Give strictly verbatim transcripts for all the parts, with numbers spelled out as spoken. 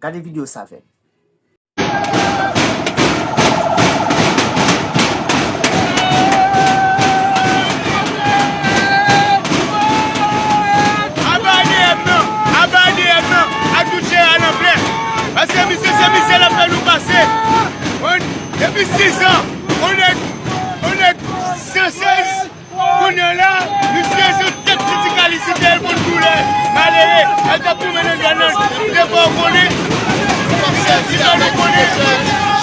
Gade videyo sa avè m. Aba D M nan, aba D M nan, a touche a nan plè. Paske misye se misye l ap fè nou pase. On, depi sis an, on nèg, on nèg san sèz. Kounye a la, misye se tèt sendikalis li te ye pou l doulè, malere, al t ap tounen nan dwàn nan, li te fè w konnen. Nou p ap sèvi avèk direktè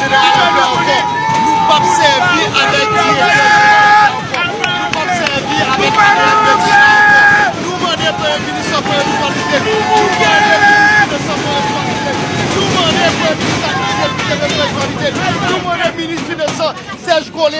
jeneral la ankò. Nou p ap sèvi avèk direktè jeneral la ankò. Nou p ap sèvi avèk direktè jeneral la ankò. Nou mande premye minis sa pran responsabilite l. Nou mande minis Inosan pran responsabilite l. Nou mande premye minis Inosan pran responsabilite l. Nou mande minis Inosan Sèj Kole.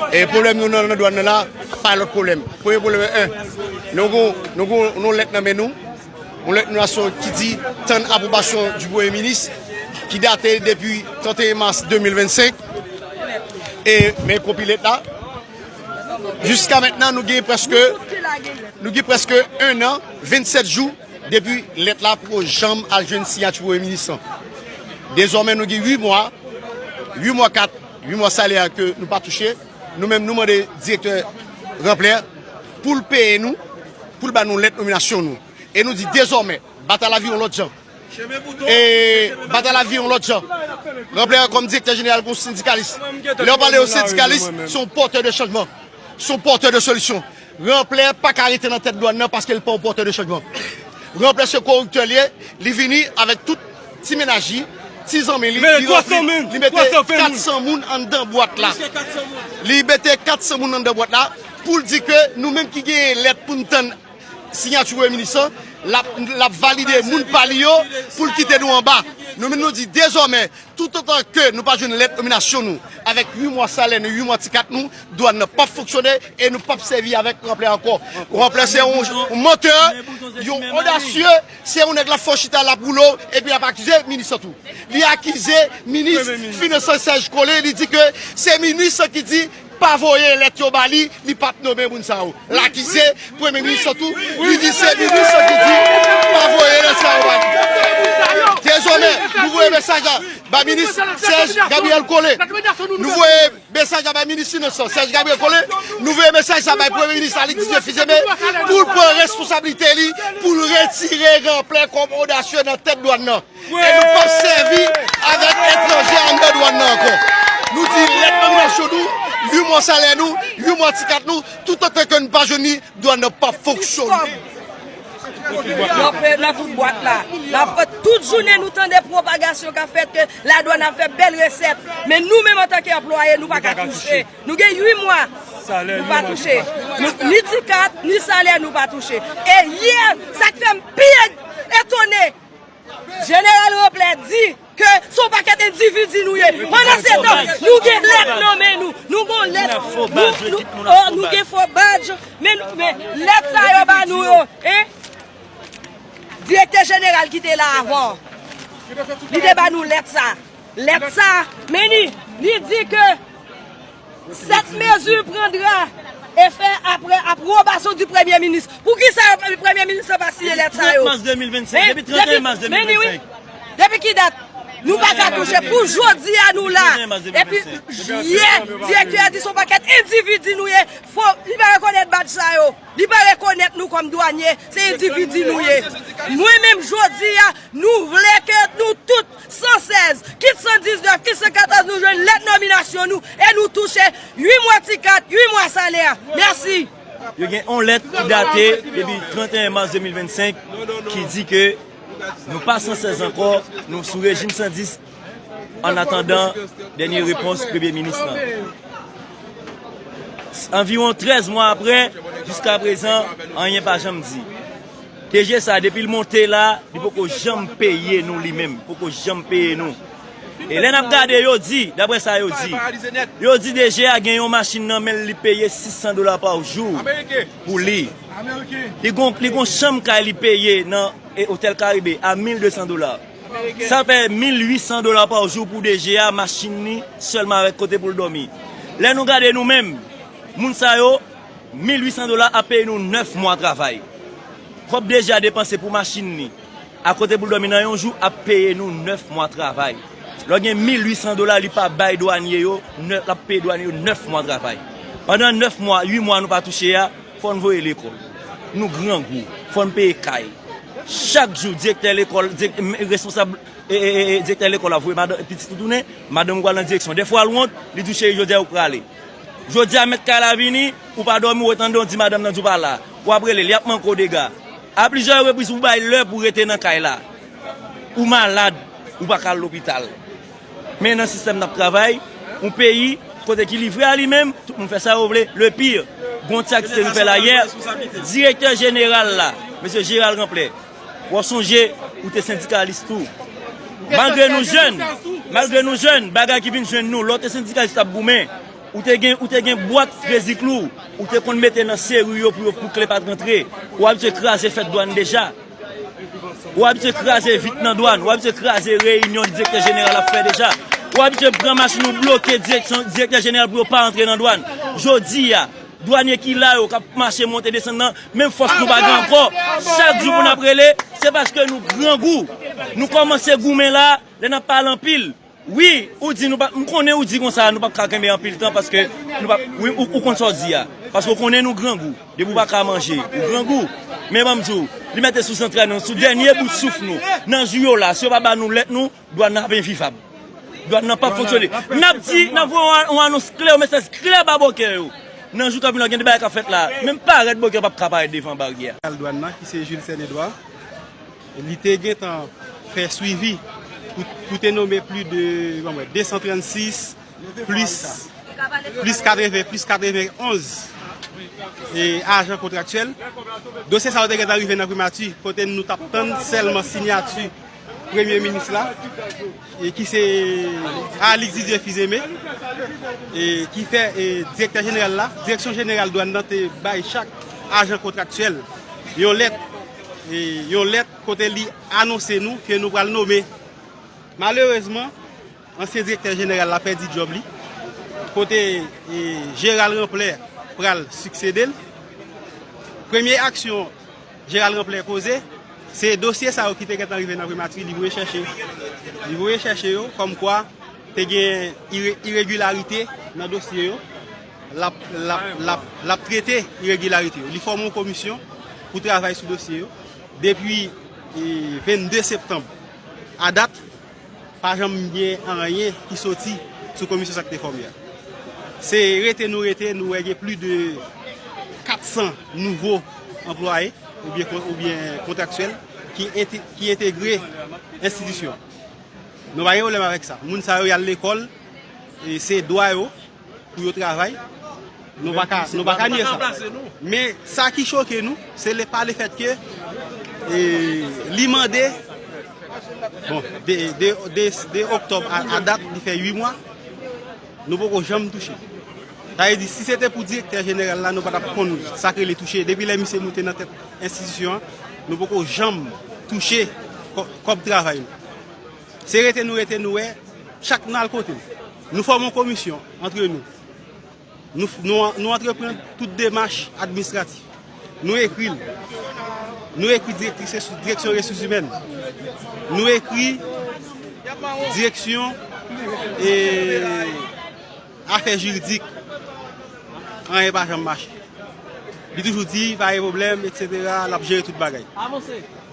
E pwoblèm nou nan, nan dwàn nan la, pa lòt pwoblèm. Premye pwoblèm, en, nou gon, nou gon, nou lèt nan men nou. Yon lèt nominasyon ki di tann apwobasyon di premye minis, ki date depi trente et un mars deux mille vingt-cinq. E men kopi lèt la. Jiska mentnan, nou gen prèske, nou gen prèske en an, vennsèt jou depi lèt la poko janm al jwenn siyati premye minis lan. Dezòmè, nou gen uit mwa, uit mwa kat, uit mwa salè ke nou pa touche. Nou menm, nou mande direktè Ranplè pou l peye nou, pou l ba nou lèt nominasyon nou. E nou di dezòmè, batay la vire yon lòt jan. E batay la vire yon lòt jan. Ranplè kòm direktè jeneral, kòm sendikalis. Lè w pale yon sendikalis, se yon pòtè de chanjman. Se yon pòtè de solisyon. Ranplè pa ka rete nan tèt dwàn nan paske l pa yon pòtè de chanjman. Ranplè se koriptè l ye, li vini avèk tout ti mennaj li, ti zanmi li, li ranpli, li mete kat san moun anndan bwat la. Li mete kat san moun anndan bwat la pou l di ke nou menm ki genyen lèt pou n tann siyati premye minis lan, l ap, l ap valide moun pa li yo pou l kite nou anba. Nou menm nou di dezòmè, toutotan ke nou pa jwenn lèt nominasyon nou, avèk uit mwa salè nou, uit mwa ti kat nou, dwàn nan p ap fonksyone e nou p ap sèvi avèk Ranplè ankò. Ranplè se yon, yon mantè, yon odasye, se yon nèg l ap fè w chita, l ap woule w, epi l ap akize minis lan tou. Li akize minis finans lan Sèj Kole, li di ke se minis lan ki di pa voye lèt yo ba li, li pa t nonmen moun sa yo. L akize premye minis lan tou, li di se minis lan ki di pa voye lèt sa yo ba li. Dezòmè, nou voye mesaj la ba minis Sèj Gabriel Kole. Nou voye mesaj la bay minis finans lan, Sèj Gabriel Kole. Nou voye mesaj sa bay premye minis la, li di se fizeme pou l pran responsablite li, pou l retire Ranplè kòm odasye nan tèt dwàn nan. E nou p ap sèvi avèk etranje anndan dwàn nan ankò. Nou di lèt nominasyon nou, uit mwa salè nou, uit mwa ti kat nou, toutotan ke nou pa jwenn li, dwàn nan p ap fonksyone. Nan, nan tout bwat la. Nan tout jounen nou tande pwopagasyon k ap fèt ke ladwàn ap fè bèl resèt. Men nou menm antanke anplwaye, nou pa ka touche. Nou gen uit mwa, nou pa touche. Nou, ni ti kat, ni salè, nou pa touche. E yè, sa k fè m pi etone, Jeneral Ranplè di ke se yon pakèt endividi nou ye. Pandansetan, nou gen lèt nan men nou. Nou gen lèt. Nou, nou, oh, nou gen fo badj. Men, men lèt sa yo ba nou yo, en? Direktè jeneral ki te la avan, li te ba nou lèt sa. Lèt sa, men li, li di ke Cette mesure prendra effet après approbation du Premier ministre. Poukisa premye minis la pa siyen lèt sa yo? Trant mas de mil vennsenk, depi trant et un mas de mil vennsenk. Depi ki dat? Nou pa ka touche. Pou jodi a nou la. Epi yè, direktè a di se yon pakèt endividi nou ye. Fo, li pa rekonèt badj sa yo. Li pa rekonèt nou kòm dwanye. Se endividi nou ye. Mwen menm jodi a, nou vle ke nou tout san sèz, kit san diznèf, kit san katòz, nou jwenn lèt nominasyon nou e nou touche uit mwa ti kat, uit mwa salè. Mèsi. Yo gen yon lèt ki date depi trant et un mas de mil vennsenk ki di ke nou pa san sèz ankò, nou sou rejim san dis, an atandan dènye repons premye minis lan. Anviwon trèz mwa apre, jiska prezan, anyen pa janm di. T G sa, depi l monte la, li poko janm peye nou li menm, poko janm peye nou. E lè n ap gade, yo di, daprè sa yo di, yo di D G a gen yon machin nan men l, li peye sis san dola pa jou pou li. Li gon, li gon chanm kay li peye nan e, Otèl Karibe a mil de san dola. Sa fè mil uit san dola pa jou pou D G a, machin li sèlman avèk kote pou l dòmi. Lè nou gade nou menm, moun sa yo, mil uit san dola ap peye nou nèf mwa travay. Kòb D G a depanse pou machin li, a kote pou l dòmi nan yon jou, ap peye nou nèf mwa travay. Lè w gen mil uit san dola, li pa bay dwanye yo, nè-, l ap peye dwanye yo nèf mwa travay. Pandan nèf mwa, uit mwa nou pa touche a, fò n voye lekòl. Nou grangou, fò n peye kay. Chak jou, direktè lekòl, dirèk-, responsab, e, e, e, e, direktè lekòl la voye madanm, pitit ou tounen, madanm ou pral nan direksyon. Dèfwa l wont, li di w, cheri, jodi a ou prale. Jodi a, mèt kay la vini, ou pa dòmi, ou ret anndan, w di madanm nan di w pa la. W ap rele l, y ap manke w dega. A plizyè repriz, ou bay lè pou w rete nan kay la. Ou malad, ou pa ka al lopital. Men nan sistèm n ap travay, yon peyi kote ki livre a li menm, tout moun fè sa yo vle. Le pire, gon ti aktivite nou fè la yè, direktè jeneral la, mesye Gérald Ranplè, w ap sonje, ou te sendikalis tou. Malgre nou jèn, malgre nou jèn, bagay ki vin jwenn nou, lè w te sendikalis, t ap goumen, ou te gen, ou te gen bwat kredi klou, ou te konn mete nan seri yo pou yo, pou kle pa t rantre, ou abitye kraze fèt dwàn deja. Ou abitye kraze vit nan dwàn, ou abitye kraze reyinyon direktè jeneral ap fè deja. Ou abitye pran machin ou bloke direksyon, direktè jeneral pou yo pa antre nan dwàn. Jodi a, dwanye ki la yo k ap mache monte desann nan, menm fòs nou pa gen ankò. Chak jou pou n ap rele, se paske nou grangou. Nou kòmanse goumen la, lè n ap pale anpil. Wi, ou di nou pa, m konnen ou di konsa, nou p ap ka kenbe anpil tan paske nou p ap, wi, ou, ou konn sa w di a. Paske ou konnen nou grangou. Depi w pa ka manje, ou grangou. Men ban m di w, li mete sou zantray nou, sou dènye bout souf nou. Nan jou yo la, si yo pa ba nou lèt nou, dwàn nan ap envivab. Dwàn nan p ap fonksyone. N ap di, n ap voye yon, yon anons klè, yon mesaj klè ba bòkè yo. Nan jou k ap vini an, gen de bagay k ap fèt la. Menm parèt bòkè yo p ap ka parèt devan baryè a. Dwàn nan, ki se Jules Saint Edouard, li te gentan fè swivi pou, pou te nonmen plis de, kòman, de san trannsis, plis, plis katreven, plis katrevenonz, e, ajan kontraktyèl. Dosye sa yo te gentan rive nan primati, kote nou t ap tann sèlman siyati premye minis la, e ki se Alix Didier Fils-Aimé, e ki fè, e, direktè jeneral la, direksyon jeneral dwàn nan te bay chak ajan kontraktyèl yon lèt, e, yon lèt kote li anonse nou ke nou pral nonmen. Malerezman, ansyen direktè jeneral la pèdi djòb li, kote, e, Gérald Ranplè pral siksede l. Premye aksyon Gérald Ranplè poze, se dosye sa yo ki te gentan rive nan primati, li voye chèche. Li voye chèche yo, kòmkwa te gen ire-, iregilarite nan dosye yo. L ap, l ap, l ap, l ap trete iregilarite yo. Li fòme yon komisyon pou travay sou dosye yo. Depi, e, vennde septanm a dat, pa janm gen anyen ki soti sou komisyon sa ki te fòme a. Se rete nou rete, nou wè gen plis de kat san nouvo anplwaye oubyen kon-, oubyen kontraktyèl ki ente-, ki entegre enstitisyon. Nou pa gen pwoblèm avèk sa. Moun sa yo, y al lekòl, e se dwa yo pou yo travay. Nou pa ka, nou pa ka nye sa. Men sa ki choke nou, se le, pa le fèt ke, e, li mande, bon, de, de, de, de oktòb a, a dat, li fè uit mwa, nou poko janm touche. Sa vle di, si se te pou direktè jeneral la, nou pa t ap konn sa k rele touche. Depi lè misye moute nan tèt enstitisyon an, nou poko janm touche kò-, kòb travay nou. Se rete nou rete, nou wè, chak nou al kote l. Nou fòme yon komisyon antre nou. Nou, nou, nou antreprann tout demach administratif. Nou ekri l. Nou ekri direktris resous-, direksyon resous imèn. Nou ekri direksyon, e, afè jiridik. Anyen pa janm mache. Li toujou di, pa gen pwoblèm, etsetera, l ap jere tout bagay.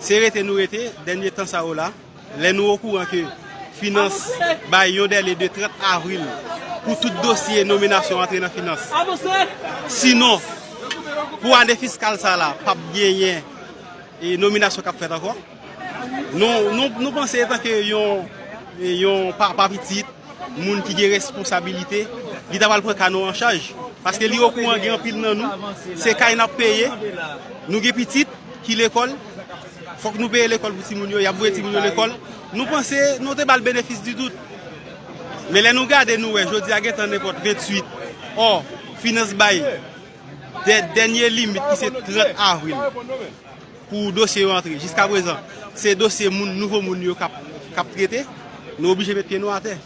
Se rete nou rete, dènye tan sa yo la, lè nou okouran ke finans bay yon dèle de trant avril pou tout dosye nominasyon antre nan finans. Sinon, pou ane fiskal sa la, p ap genyen, e, nominasyon k ap fèt ankò. Nou, nou, nou panse, antanke yon, yon papa pitit, moun ki gen responsabilite, li ta pral pran ka nou an chaj. Paske li okouran gen anpil nan nou, se kay n ap peye, nou gen pitit ki lekòl, fòk nou peye lekòl pou timoun yo, y ap voye timoun yo lekòl. Nou panse, nou te ba l benefis di dout. Men lè nou gade, nou wè jodi a gentan nenpòt venntuit. Ò, finans bay dè- dènye limit ki se trant avril pou dosye yo antre. Jiska prezan, se dosye moun, nouvo moun yo k ap k ap trete. Nou oblije met pye nou atè.